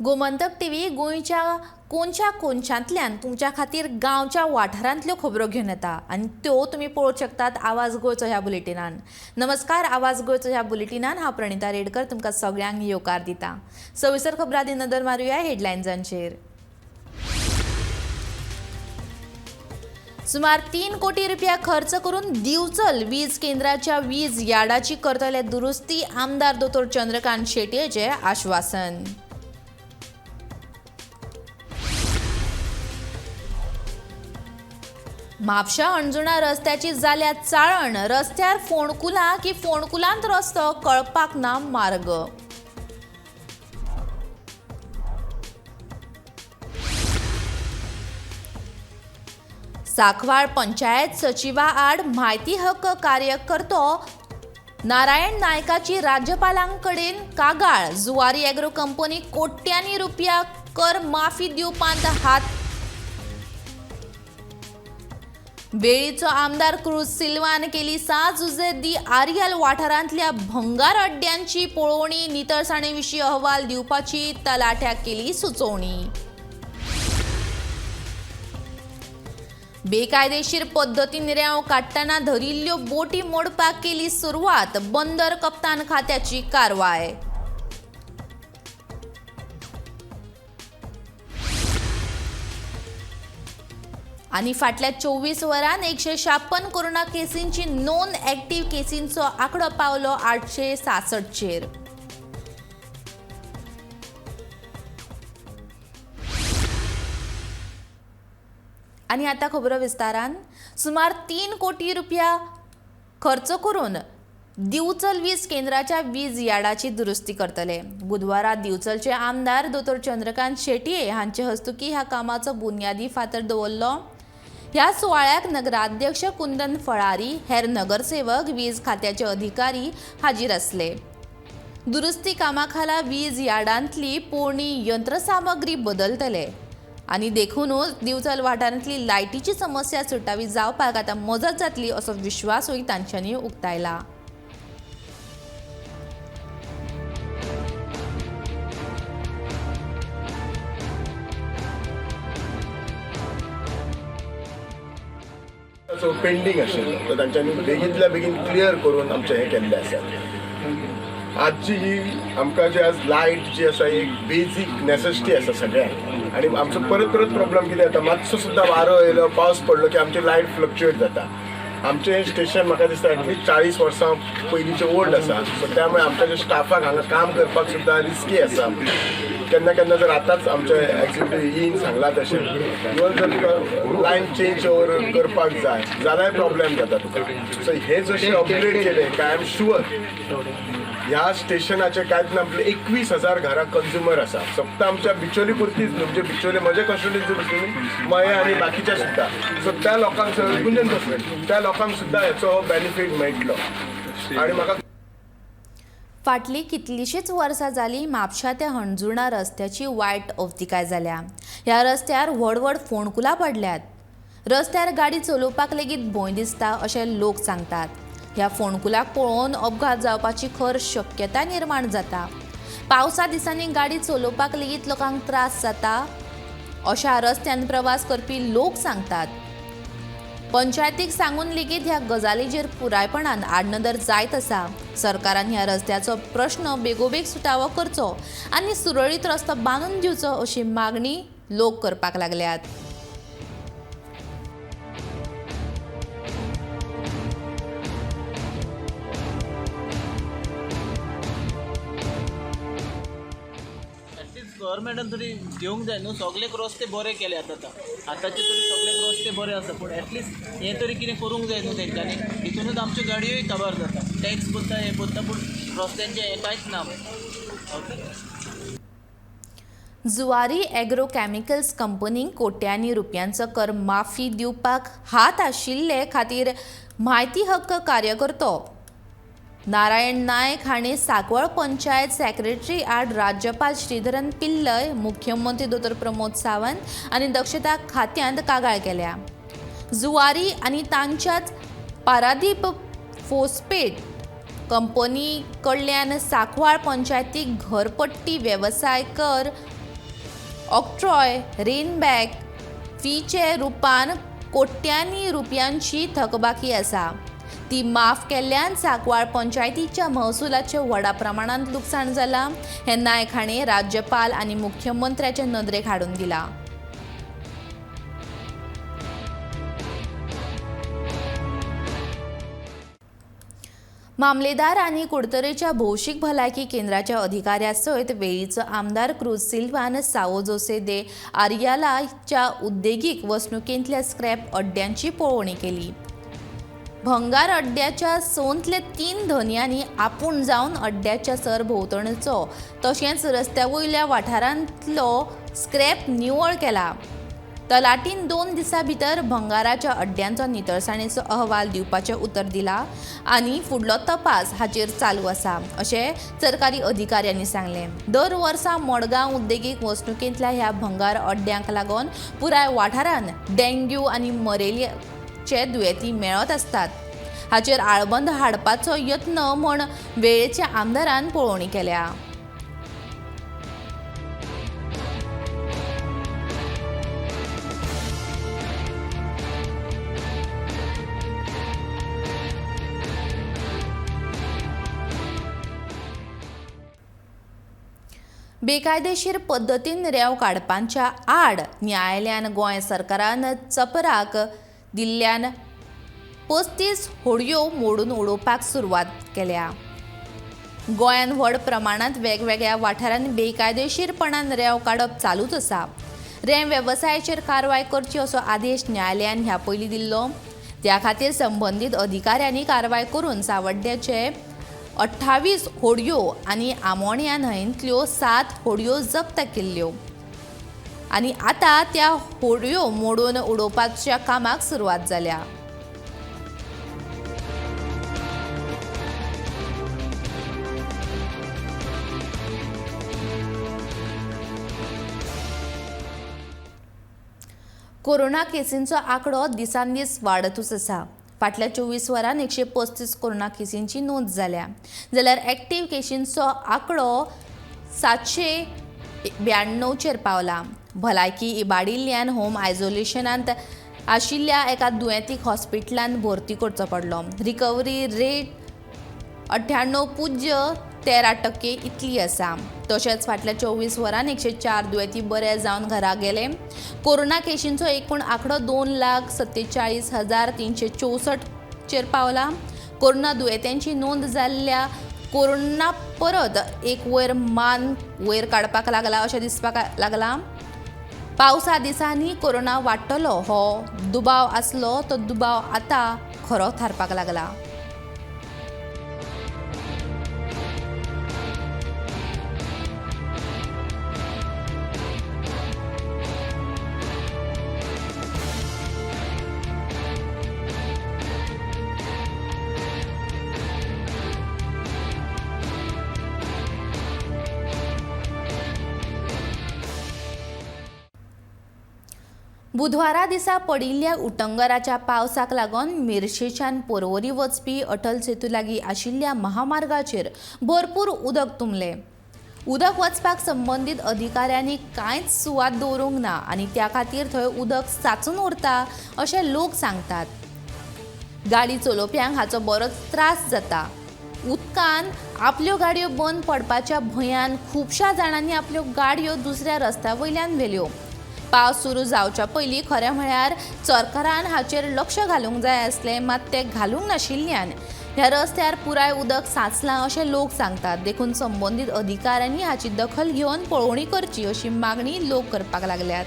Gomantak TV गोंयच्या कोनशा कोनशांतल्यान तुमच्या खातीर गांवच्या वाठारांतल्यो खबरो घेवन येता आनी त्यो तुमी पळोवंक शकतात आवाज गोंयचो ह्या बुलेटिनान. नमस्कार, आवाज गोंयचो ह्या बुलेटिनान हांव प्रणिता रेडकर तुमकां सगळ्यांक येवकार दिता. सविस्तर खबरां नदर मारुया हेडलायन्सांचेर. सुमार 3 कोटी रुपया खर्च करून दिवचल वीज केंद्राच्या वीज यार्डाची करतले दुरुस्ती, आमदार दोतोर चंद्रकांत शेटयेचें आश्वासन. म्हापशा हणजुणा रस्त्याची जाल्या चाळण, रस्त्यार फोंडकुलां की फोंडकुलांत रस्तो कळपाक ना मार्ग. सांकवाळ पंचायत सचिवा आड म्हायती हक्क कार्यकर्तो नारायण नायकाची राज्यपालांकडेन कागाळ, जुवारी एग्रो कंपनी कोट्यांनी रुपया कर माफी दिवपांत हात. वेळीचो आमदार क्रूज सिल्वान केली सां जुझे दी आरियल वाठारांतल्या भंगार अड्ड्यांची पळोवणी, नितळसाणे विशीं अहवाल दिवपाची तलाठ्याक केली सुचोवणी. बेकायदेशीर पद्दतीन रेंव काडटना धरिल्ल्यो बोटी मोडपाक केली सुरवात, बंदर कप्तान खात्याची कारवाय. आनी फाटल्या 24 वरांत 156 कोरोना केसींची नोंद, ऍक्टिव्ह केसींचो आंकडो पावलो 866चेर. आनी आतां खबरो विस्तारान. सुमार 3 कोटी रुपया खर्च करून दिवचल वीज केंद्राच्या वीज यार्डाची दुरुस्ती करतले. बुधवारा दिवचलचे आमदार दोतोर चंद्रकांत शेटये हांचे हस्तुकी ह्या कामाचो बुन्यादी फातर दवरलो. ह्या सुवाळ्याक नगराध्यक्ष कुंदन फळारी, हेर नगरसेवक, वीज खात्याचे अधिकारी हाजीर आसले. दुरुस्ती कामाखाला वीज यार्डांतली पोरणी यंत्रसामग्री बदलतले आनी देखूनच दिवचल वाठारांतली लायटीची समस्या सुटावी जावपाक आतां मजत जातली असो विश्वासूय तांच्यांनी उक्तायला. सो पेंडींग आशिल्लो तो तांच्यांनी बेगींतल्या बेगीन क्लियर करून आमचें हें केल्लें आसा. आजची ही आमकां जी आज लायट जी आसा एक बेजीक नॅसेसिटी आसा सगळ्यांक, आनी आमचो परत परत प्रॉब्लम कितें जाता, मातसो सुद्दां वारो येयलो, पावस पडलो की आमची लायट फ्लक्च्युएट जाता. आमचें हें स्टेशन म्हाका दिसता एटलिस्ट 40 वर्सां पयलींचें ओल्ड आसा, सो त्यामुळे आमच्या जे स्टाफाक हांगा काम करपाक सुद्दां रिस्की आसा. केन्ना केन्ना जर आतांच आमच्या एक्झिक्युटीव ईन सांगलां तशें इवन जर तुका लायन चेंज ओवर करपाक जाय जाल्यार प्रॉब्लेम जाता तुका. सो हे जशें अपग्रेड केलें काय I am sure ह्या स्टेशनाचे कांयच ना आपले 21,000 घरां कंज्युमर आसा. फक्त आमच्या बिचोली पुरतीच न्हू, म्हणजे बिचोली म्हजे कॉन्स्टिट्युएन्सी न्हू, मये आनी बाकीच्या सुद्दां. सो त्या लोकांक गुंजन बसले त्या लोकांक सुद्दां हेचो बेनिफीट मेळटलो. आनी म्हाका फाटलीं कितलींशींच वर्सां जालीं म्हापशा ते हणजुणा रस्त्याची वायट अवतिकाय जाल्या. ह्या रस्त्यार व्हड व्हड फोंडकुलां पडल्यात. रस्त्यार गाडी चलोवपाक लेगीत भंय दिसता अशें लोक सांगतात. ह्या फोंडकुलाक पळोवन अपघात जावपाची खर शक्यताय निर्माण जाता. पावसा दिसांनी गाडी चलोवपाक लेगीत लोकांक त्रास जाता अशा रस्त्यान प्रवास करपी लोक सांगतात. पंचायतीक सांगून लेगीत ह्या गजालीचेर पुरायपणान आडनदर जायत आसा. सरकारान ह्या रस्त्याचो प्रश्न बेगोबेग सुटावो करचो आनी सुरळीत रस्तो बांदून दिवचो अशी मागणी लोक करपाक लागल्यात. गव्हर्मेंटान तरी घेवंक जाय न्हू, सगळेक रस्ते बरे केले आतां आतांचे तरी सगळेक रस्ते बरे आसा, पूण एटलिस्ट हें तरी कितें करूंक जाय न्हू तेंच्यांनी. हितूनच आमच्यो गाडयोय काबार जाता, टॅक्स भरता हें भरता पूण रस्त्यांचें हें कांयच ना. ओके. जुवारी एग्रो केमिकल्स कंपनीक कोट्यांनी रुपयांचो कर माफी दिवपाक हात आशिल्ले खातीर म्हायती हक्क कार्यकर्तो नारायण नायक हांणी सांकवाळ पंचायत सेक्रेटरी आड राज्यपाल श्रीधरन पिल्लय, मुख्यमंत्री दोतोर प्रमोद सावंत आनी दक्षता खात्यांत कागाळ केल्या. जुवारी आनी तांच्याच पारादीप फोस्पेट कंपनी कडल्यान सांकवाळ पंचायतीक घरपट्टी, वेवसाय कर ऑक्ट्रॉय, रेनबॅक फीचे रुपान कोट्यांनी रुपयांची थकबाकी आसा. ती माफ केल्ल्यान सांकवाळ पंचायतीच्या महसुलाचें व्हडा प्रमाणांत लुकसाण जालां हें नायक हांणी राज्यपाल आनी मुख्यमंत्र्याचे नदरेक हाडून दिलां. मामलेदार आनी कुडतरेच्या भौशीक भलायकी केंद्राच्या अधिकाऱ्या सयत वेळीचो आमदार क्रूज सिल्वान साओ जोसे दे आरियालाच्या उद्देगीक वसणुकेंतल्या स्क्रॅप अड्ड्यांची पळोवणी केली. भंगार अड्ड्याच्या 2 3 धनयांनी आपूण जावन अड्ड्याच्या सरभोंवतणचो तशेंच रस्त्या वयल्या वाठारांतलो स्क्रॅप निवळ केला. तलाटीन 2 दिसां भितर भंगाराच्या अड्ड्यांचो नितळसाणेचो अहवाल दिवपाचें उतर दिला आनी फुडलो तपास हाचेर चालू आसा अशें सरकारी अधिकाऱ्यांनी सांगलें. दर वर्सा मडगांव उद्देगीक वसणुकेंतल्या ह्या भंगार अड्ड्यांक लागून पुराय वाठारांत डेंग्यू आनी मलेरियाचे दुयेंती मेळत आसतात. हाचेर आळबंद हाडपाचो यत्न म्हूण वेळेच्या आमदारान पळोवणी केल्या. बेकायदेशीर पद्दतीन रेंव काडपांच्या आड न्यायालयान गोंय सरकारान चपराक दिल्ल्यान 35 होडयो मोडून उडोवपाक सुरवात केल्या. गोंयांत व्हड प्रमाणांत वेगवेगळ्या वाठारांनी बेकायदेशीरपणान रेंव काडप चालूच आसा. रेंव वेवसायाचेर कारवाय करची असो आदेश न्यायालयान ह्या पयलीं दिल्लो. त्या खातीर संबंदीत अधिकाऱ्यांनी कारवाय करून सावड्ड्याचे 28 होडयो आनी आमोण्या न्हंयेंतल्यो 7 होडयो जप्त केल्ल्यो आनी आतां त्या होडयो मोडून उडोवपाच्या कामाक सुरवात जाल्या. कोरोना केसींचो आंकडो दिसान दीस वाडतूच आसा. फाटल्या 24 वरांत 135 कोरोना केसींची नोंद जाल्या, जाल्यार एक्टीव केशींचो आंकडो 792चेर पावला. भलायकी इबाडिल्ल्यान होम आयसोलेशनांत आशिल्ल्या एका दुयेंतीक हॉस्पिटलांत भरती करचो पडलो. रिकवरी रेट 98.13% इतली आसा. तशेंच फाटल्या 24 वरांत 104 दुयेंती बरे जावन घरा गेले. कोरोना केशींचो एकूण आंकडो 2,47,364चेर पावला. कोरोना दुयेंत्यांची नोंद जाल्ल्या कोरोना परत एक वयर मान वयर काडपाक लागला अशें दिसपाक लागलां. पावसा दिसांनी कोरोना वाडटलो हो दुबाव आसलो तो दुबाव आतां खरो थारपाक लागला. बुधवारा दिसा पडिल्ल्या उटंगराच्या पावसाक लागून मिरशेच्यान पोरवरी वचपी अटल सेतू लागीं आशिल्ल्या महामार्गाचेर भरपूर उदक तुंबलें. उदक वचपाक संबंदीत अधिकाऱ्यांनी कांयच सुवात दवरूंक ना आनी त्या खातीर थंय उदक सांचून उरता अशें लोक सांगतात. गाडी चलोवप्यांक हाचो बरोच त्रास जाता. उदकान आपल्यो गाडयो बंद पडपाच्या भंयान खुबश्या जाणांनी आपल्यो गाडयो दुसऱ्या रस्त्या वयल्यान व्हेल्यो. पावस सुरू जावच्या पयलीं खरें म्हळ्यार सरकारान हाचेर लक्ष घालूंक जाय आसलें, मात तें घालूंक नाशिल्ल्यान ह्या रस्त्यार पुराय उदक सांचलां अशें लोक सांगतात. देखून संबंदीत अधिकाऱ्यांनी हाची दखल घेवन पळोवणी करची अशी मागणी लोक करपाक लागल्यात.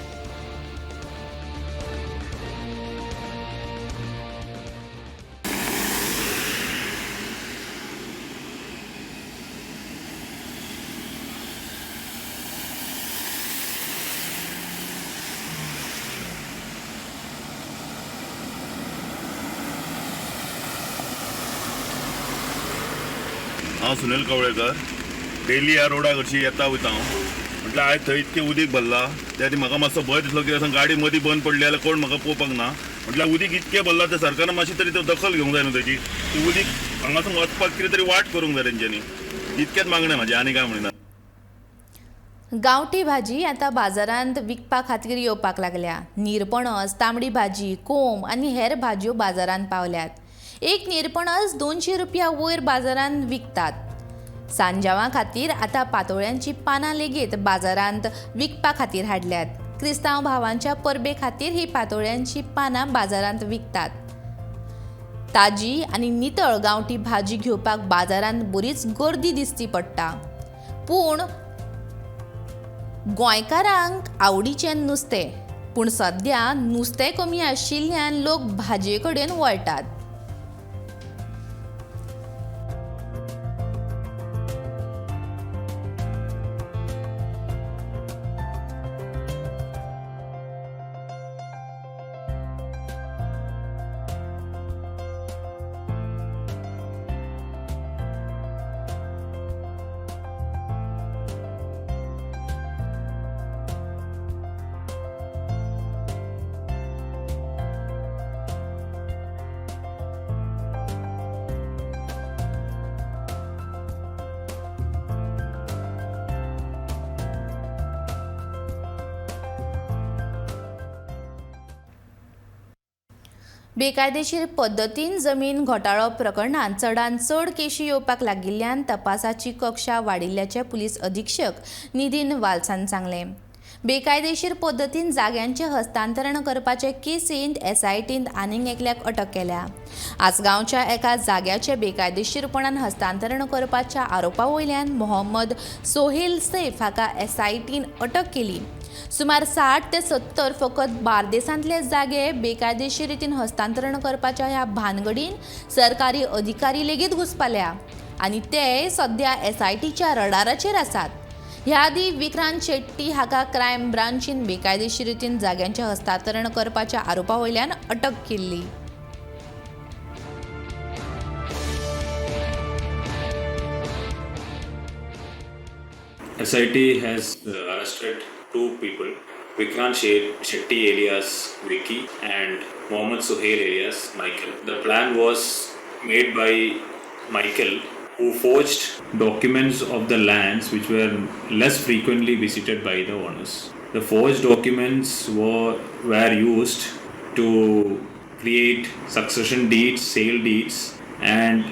हांव सुनील कवळेकर डेली ह्या रोडाक अशी येता वयता हांव. म्हटल्यार आयज थंय इतकें उदीक भरलां त्या खातीर म्हाका मातसो भंय दिसलो की गाडी मदीं बंद पडली जाल्यार कोण म्हाका पळोवपाक ना. म्हटल्यार उदीक इतकें भरलां तें सरकारान मातशी तरी दखल घेवंक जाय न्हू तेजी. ती उदीक हांगासून वचपाक कितें तरी वाट करूंक जाय तेंच्यांनी. इतकेंच मागणें म्हाजें, आनी काय म्हणिना. गांवठी भाजी आतां बाजारांत विकपा खातीर येवपाक लागल्या. निरपणस, तांबडी भाजी, कोंब आनी हेर भाजयो बाजारांत पावल्यात. एक निरपणस 200 रुपया वयर बाजारांत विकतात. सांजावां खातीर आतां पातोळ्यांची पानां लेगीत बाजारांत विकपा खातीर हाडल्यात. क्रिस्तांव भावांच्या परबे खातीर ही पातोळ्यांची पानां बाजारांत विकतात. ताजी आनी नितळ गांवठी भाजी घेवपाक बाजारांत बरीच गर्दी दिसती पडटा. पूण गोंयकारांक आवडीचें नुस्तें, पूण सद्या नुस्तें कमी आशिल्ल्यान लोक भाजये कडेन वळटात. बेकायदेशीर पद्दतीन जमीन घोटाळो प्रकरणांत चडांत चड केशी येवपाक लागिल्ल्यान तपासाची कक्षा वाडिल्ल्याचें पुलीस अधीक्षक निधीन वाल्सान सांगलें. बेकायदेशीर पद्दतीन जाग्यांचें हस्तांतरण करपाचे केसींत एसआयटीन आनीक एकल्याक अटक केल्या. आसगांवच्या एका जाग्याचें बेकायदेशीरपणान हस्तांतरण करपाच्या आरोपा वयल्यान मोहम्मद सोहेल सैफ हाका एसआयटीन अटक केली. सुमार 60 ते 70 फकत बार्देसांतले जागे बेकायदेशीर रितीन हस्तांतरण करपाच्या ह्या भानगडीन सरकारी अधिकारी लेगीत घुसपाल्या आनी ते सद्या एसआयटीच्या रडाराचेर आसात. ह्या आदीं विक्रांत शेट्टी हाका क्रायम ब्रांचीन बेकायदेशीर रितीन जाग्यांचें हस्तांतरण करपाच्या आरोपा वयल्यान अटक केल्ली. SIT has arrested two people, Vikrant Shetty alias Vicky and Mohammad Suhail alias Michael. The plan was made by Michael, who forged documents of the lands which were less frequently visited by the owners. The forged documents were used to create succession deeds, sale deeds, and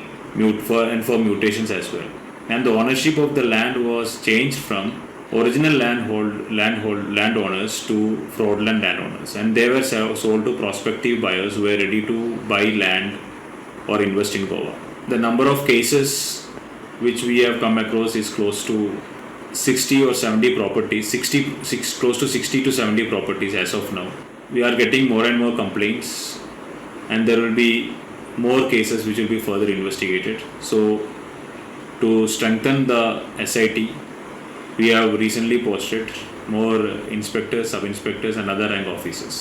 for mutations as well. And the ownership of the land was changed from original landowners to fraudulent landowners, and they were sold to prospective buyers who were ready to buy land or invest in Goa. The number of cases which we have come across is close to 60 or 70 properties, close to 60 to 70 properties as of now. We are getting more and more complaints, and there will be more cases which will be further investigated. So, to strengthen the SIT, we have recently posted more inspectors, sub-inspectors and other rank officers.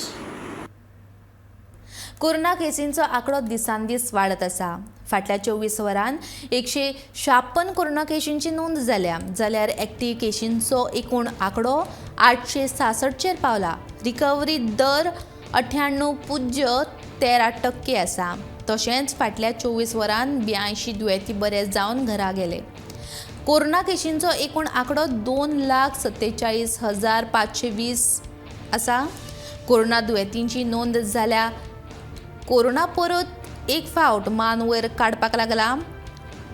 Corona केसींचो आंकडो दिसान दीस वाडत आसा. फाटल्या 24 वरांत 156 corona केशींची नोंद जाल्या, जाल्यार एक्टीव केशींचो एकूण आंकडो 866चेर पावला. रिकवरी दर 98.13% आसा. तशेंच फाटल्या 24 वरांत 82 दुयेंती बरे जावन घरा गेले. कोरोना केशींचो एकूण आंकडो 2,47,520 आसा. कोरोना दुयेंतींची नोंद जाल्या. कोरोना परत एक फावट मान वयर काडपाक लागला.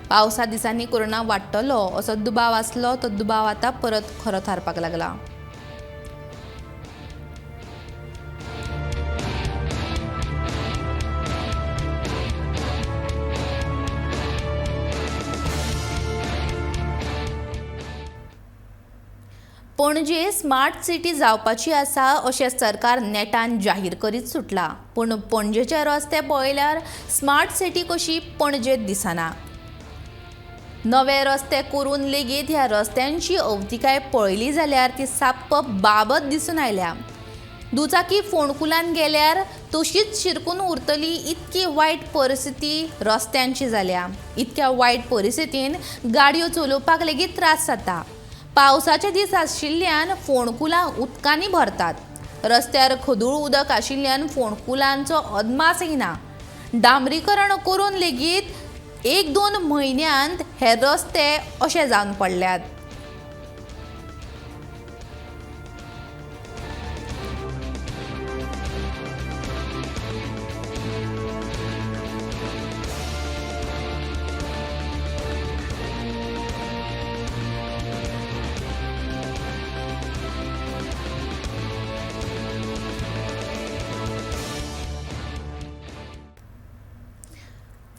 पावसा दिसांनी कोरोना वाडटलो असो दुबाव आसलो, तो दुबाव आतां परत खरो थारपाक लागला. पणजे स्मार्ट सिटी जावपाची आसा अशें सरकार नेटान जाहीर करीत सुटला, पूण पणजेचे रस्ते पळयल्यार स्मार्ट सिटी कशी पणजेत दिसना. नवे रस्ते करून लेगीत ह्या रस्त्यांची अवतिकाय पळयली जाल्यार ती साप्प बाबत दिसून आयल्या. दुचाकी फोंडकुलान गेल्यार तशीच शिरकून उरतली इतकी वायट परिस्थिती रस्त्यांची जाल्या. इतक्या वायट परिस्थितीन गाडयो चलोवपाक लेगीत त्रास जाता. पावसाचे दीस आशिल्ल्यान फोंडकुलां उदकांनी भरतात. रस्त्यार खदूळ उदक आशिल्ल्यान फोंडकुलांचो अदमास येना. डांबरीकरण करून लेगीत 1-2 म्हयन्यांत हे रस्ते अशे जावन पडल्यात.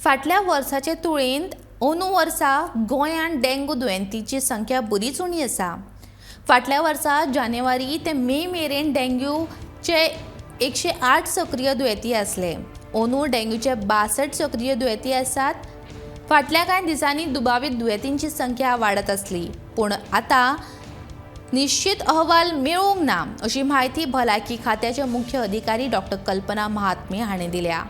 फाटल्या वर्साचे तुळेंत अंदू वर्सा गोंयांत डेंगू दुयेंतीची संख्या बरीच उणी आसा. फाटल्या वर्सा जानेवारी ते मे मेरेन डेंग्यूचे 108 सक्रीय दुयेंती आसले. अंदू डेंग्यूचे 62 सक्रीय दुयेंती आसात. फाटल्या कांय दिसांनी दुबावीत दुयेंतींची संख्या वाडत आसली, पूण आतां निश्चित अहवाल मेळूंक ना अशी म्हायती भलायकी खात्याचे मुख्य अधिकारी डॉक्टर कल्पना महात्मे हांणी दिल्या.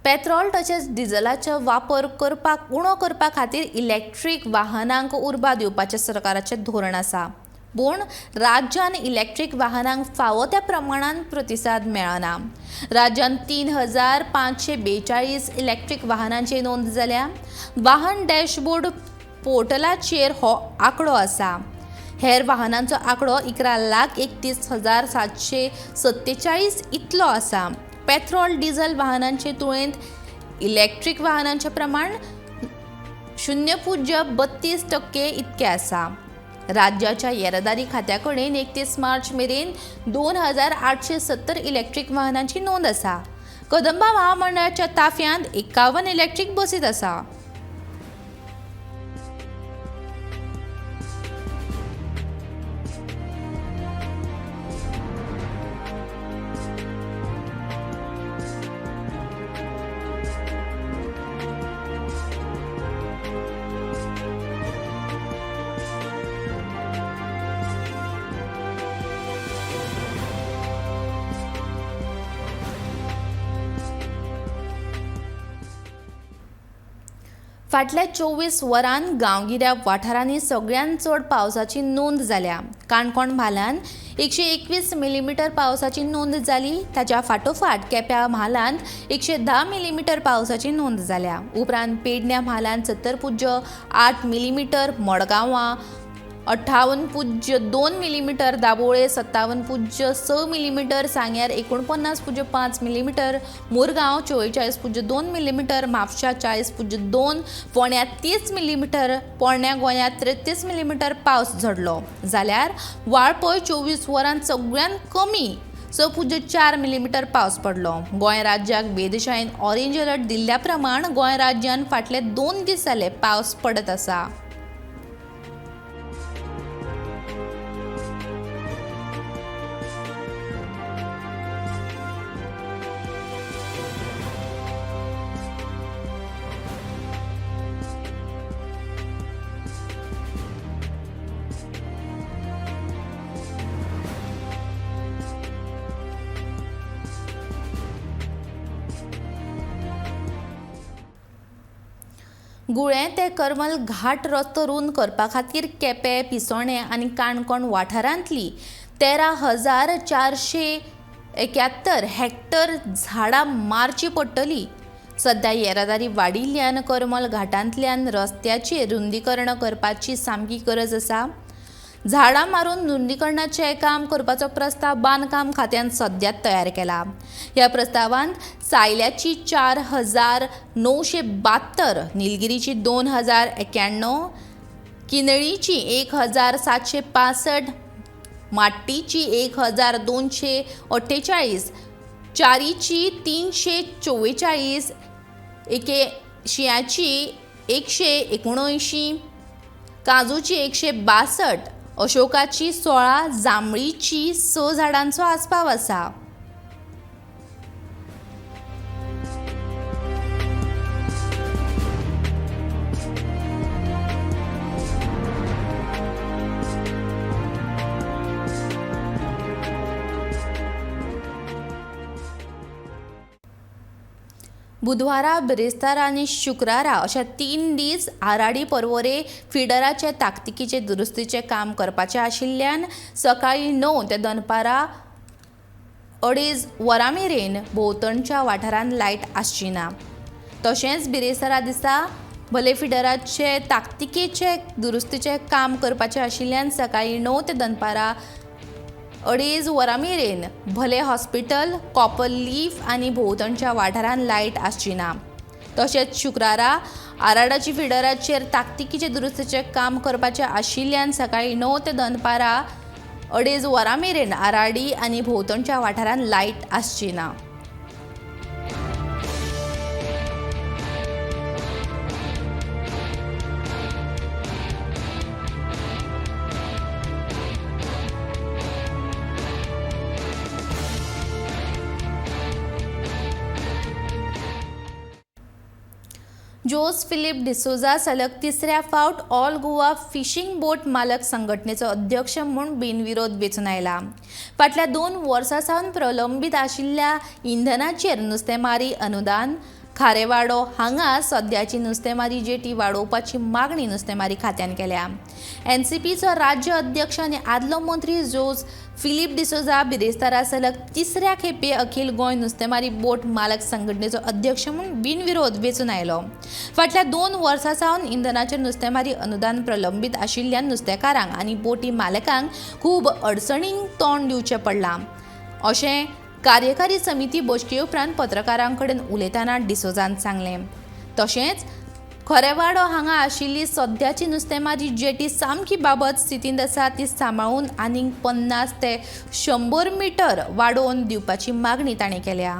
पेट्रोल तशेंच डिझलाचो वापर करपाक उणो करपा खातीर इलेक्ट्रीक वाहनांक उर्बा दिवपाचें सरकाराचें धोरण आसा, पूण राज्यान इलेक्ट्रीक वाहनांक फावो त्या प्रमाणान प्रतिसाद मेळना. राज्यान 3542 इलेक्ट्रीक वाहनांची नोंद जाल्या. वाहन डॅशबोर्ड पोर्टलाचेर हो आंकडो आसा. हेर वाहनांचो आंकडो 11,31,747 इतलो आसा. पेट्रोल डिझल वाहनांचे तुळेंत इलेक्ट्रीक वाहनांचें प्रमाण 0.32% इतकें आसा. राज्याच्या येरादारी खात्या कडेन 31 मार्च मेरेन 2870 इलेक्ट्रीक वाहनांची नोंद आसा. कदंबा महामंडळाच्या ताफ्यांत 51 इलेक्ट्रीक बसीत आसा. फाटल्या 24 वरांत गांवगिऱ्या वाठारांनी सगळ्यांत चड पावसाची नोंद जाल्या. काणकोण म्हालांत 121 मिलीमिटर पावसाची नोंद जाली. ताच्या फाटोफाट केप्यां म्हालांत 110 मिलीमिटर पावसाची नोंद जाल्या. उपरांत पेडण्या म्हालांत 70.8 मिलीमिटर, मडगांवां 58.2 मिलीमिटर, दाबोळे 57.6 मिलीमिटर, सांग्यार 49.5 मिलीमिटर, मुरगांव 44.2 मिलीमिटर, म्हापशा 40.2, फोंड्यां 30 मिलीमिटर, पोरण्या गोंयांत 33 मिलीमिटर पावस झडलो. जाल्यार वाळपय 24 वरांत सगळ्यांत कमी 6.4 मिलीमिटर पावस पडलो. गोंय राज्याक वेधशाळेन ऑरेंज अलर्ट दिल्ल्या प्रमाण गोंय राज्यान फाटले 2 दीस जाले पावस पडत आसा. गुळें ते करमल घाट रस्तो रूंद करपा खातीर केपें, पिसोणें आनी काणकोण वाठारांतली 13,471 हेक्टर झाडां मारची पडटली. सध्या येरादारी वाडिल्ल्यान करमल घाटांतल्यान रस्त्याचेर रुंदीकरण करपाची सामकी गरज आसा. झाडां मारून रुंदीकरणाचें काम करपाचो प्रस्ताव बांदकाम खात्यान सद्या तयार केला. ह्या प्रस्तावांत सायल्याची 4,972, निलगिरीची 2,091, किनळीची 1,765, माट्टीची 1,248, चारीची 344, एके शिंयाची 179, काजूची 162, अशोकाची 16, जांभळीची 6 झाडांचो आस्पाव आसा. बुधवारा, बिरेस्तारा आनी शुक्रारा अशा 3 दीस आराडी पर्वरे फिडराचे ताकतिकेचे दुरुस्तीचें काम करपाचें आशिल्ल्यान सकाळीं 9 ते दनपारां 2:30 वरां मेरेन भोंवतणच्या वाठारांत लायट आसची ना. तशेंच बिरेस्तारा दिसा भले फिडराचे ताकतिकेचे दुरुस्तीचें काम करपाचें आशिल्ल्यान सकाळीं 9 ते दनपारां 2:30 वरां मेरेन भले हॉस्पिटल, कॉपर लीफ आनी भोंवतणच्या वाठारांत लायट आसची ना. तशेंच शुक्रारा आराडाची फिडराचेर ताकतिकेचे दुरुस्तीचें काम करपाचें आशिल्ल्यान सकाळीं 9 ते दनपारां 2:30 वरां मेरेन आराडी आनी भोंवतणच्या वाठारांत लायट आसची ना. जोस फिलीप डिसोजा सलग तिसऱ्या फावट ऑल गोवा फिशींग बोट मालक संघटनेचो अध्यक्ष म्हूण बिनविरोध वेंचून आयला. फाटल्या 2 वर्सां सावन प्रलंबीत आशिल्ल्या इंधनाचेर नुस्तेमारी अनुदान, खारेवाडो हांगा सद्याची नुस्तेमारी जेटी वाडोवपाची मागणी नुस्तेमारी खात्यान केल्या. एनसीपीचो राज्य अध्यक्ष आनी आदलो मंत्री जोस फिलीप डिसोजा बिरेस्तारा सलग तिसऱ्या खेपे अखिल गोंय नुस्तेमारी बोट मालक संघटनेचो अध्यक्ष म्हूण बिनविरोध वेंचून आयलो. फाटल्या 2 वर्सां सावन इंधनाचेर नुस्तेमारी अनुदान प्रलंबीत आशिल्ल्यान नुस्तेकारांक आनी बोटी मालकांक खूब अडचणींक तोंड दिवचें पडलां अशें कार्यकारी समिती बसके उपरांत पत्रकारां कडेन उलयतना डिसोजान सांगलें. तशेंच खरेवाडो हांगा आशिल्ली सद्याची नुस्तेमारी जेटी सामकी बाबत स्थितींत आसा, ती सांबाळून आनीक 50 ते 100 मिटर वाडोवन दिवपाची मागणी ताणें केल्या.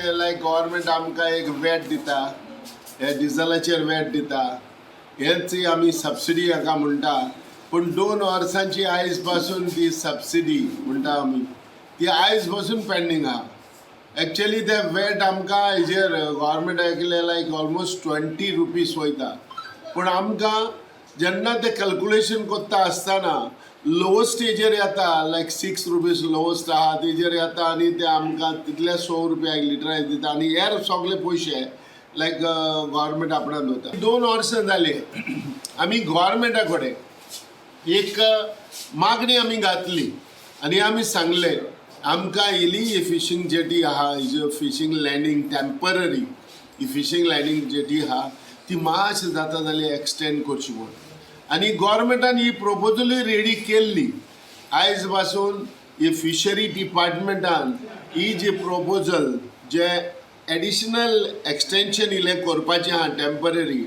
लायक गव्हर्मेंट आमकां एक वॅट दिता, हे डिझलाचेर वॅट दिता, हेच आमी सबसिडी हाका म्हणटा. पूण 2 वर्सांची आयज पासून ती सबसिडी म्हणटा आमी, ती आयज पासून पेंडींग आहा. एक्चुअली ते वॅट आमकां हेजेर गव्हर्मेंट ऐकले लायक ऑलमोस्ट 20 रुपीज वयता. पूण आमकां जेन्ना ते कॅल्कुलेशन करता आसतना लोवस्ट हेजेर येता, लायक 6 रुपीज लोवस्ट आहा तेजेर येता आनी ते आमकां तितले 100 रुपया एक लिटर दिता आनी हेर सगळे पयशे लायक गव्हर्मेंट आपणान दवरता. 2 वर्सां जाली आमी गव्हर्मेंटा कडेन एक मागणी आमी घातली आनी आमी सांगले आमकां इली ही फिशींग जेटी आहा, ही जी फिशींग लँडींग टेम्पररी ही फिशींग लँडींग जेटी आहा ती मातशी जाता जाल्यार एक्सटेंड करची म्हूण. आनी गव्हर्मेंटान ही प्रोपोजलूय रेडी केल्ली. आयज पासून ही फिशरी डिपार्टमेंटान ही जी प्रोपोजल जे एडिशनल एक्सटेंशन इल्लें करपाचें आहा टेम्पररी,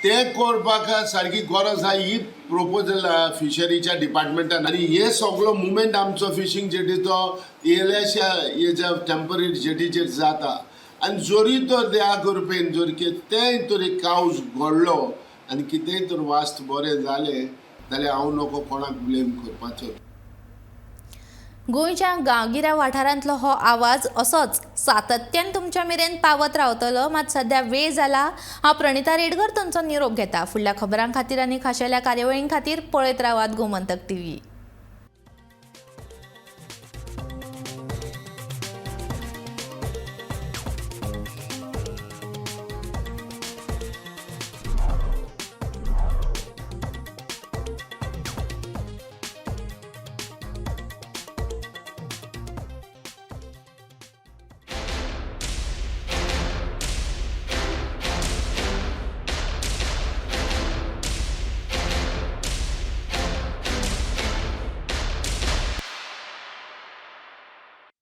तें करपाक सारकी गरज आहा ही प्रोपोजल आहा फिशरीच्या डिपार्टमेंटान. आनी हे सगलो मुवमेंट आमचो फिशींग जेटीचो येयल्याशा हेज्या टेम्पररी जेटीचेर जाता. आनी जरी तर त्या करपेन जर कितेंय तरी कावज घडलो आनी कितेंय तर वास्त बरें जालें जाल्यार हांव नको कोणाक ब्लेम करपाचो. गोंयच्या गांवगिऱ्या वाठारांतलो हो आवाज असोच सातत्यान तुमच्या मेरेन पावत रावतलो. मात सद्या वेळ जाला. हांव प्रणिता रेडकर तुमचो निरोप घेता. फुडल्या खबरां खातीर आनी खाशेल्या कार्यावळीं खातीर पळयत रावात गोमंतक टीव्ही.